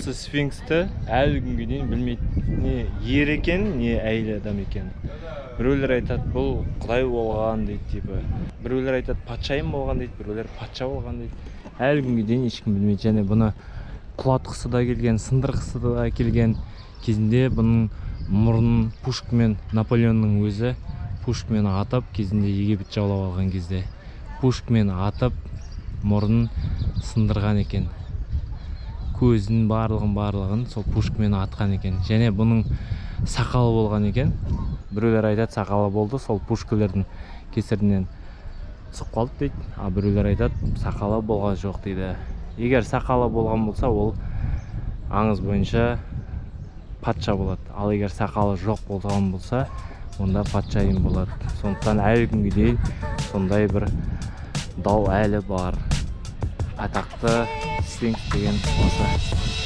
Осы сфинксті әлі күнге дейін білмейді, не ер екен, не әйел адам екен. Біреулер айтады, бұл құдай болған дейді, типа біреулер айтады, патшайым болған дейді, біреулер патша болған дейді. Әлі күнге дейін ешкім білмейді. Және бұны құлатқысы да келген, сындырғысы да келген. Кезінде бұның мұрнын пушкамен, Наполеонның өзі пушкамен атып, кезінде Египет жаулап алған кезде пушкамен атып, мұрнын сындырған екен, көзін, барлығын, барлығын сол пушкамен атқан екен. Және бұның сақалы болған екен. Біреулер айтады, сақалы болды, сол пушкалердің кесірінен түсіп қалды дейді, а біреулер айтады, сақалы болған жоқ дейді. Егер сақалы болған болса, ол аңыз бойынша патша болады, ал егер сақалы жоқ болған болса, онда патшайым болады. Сондықтан әлі күнге дейін сондай бір дау әлі бар. Атақты сфинкс деген осы.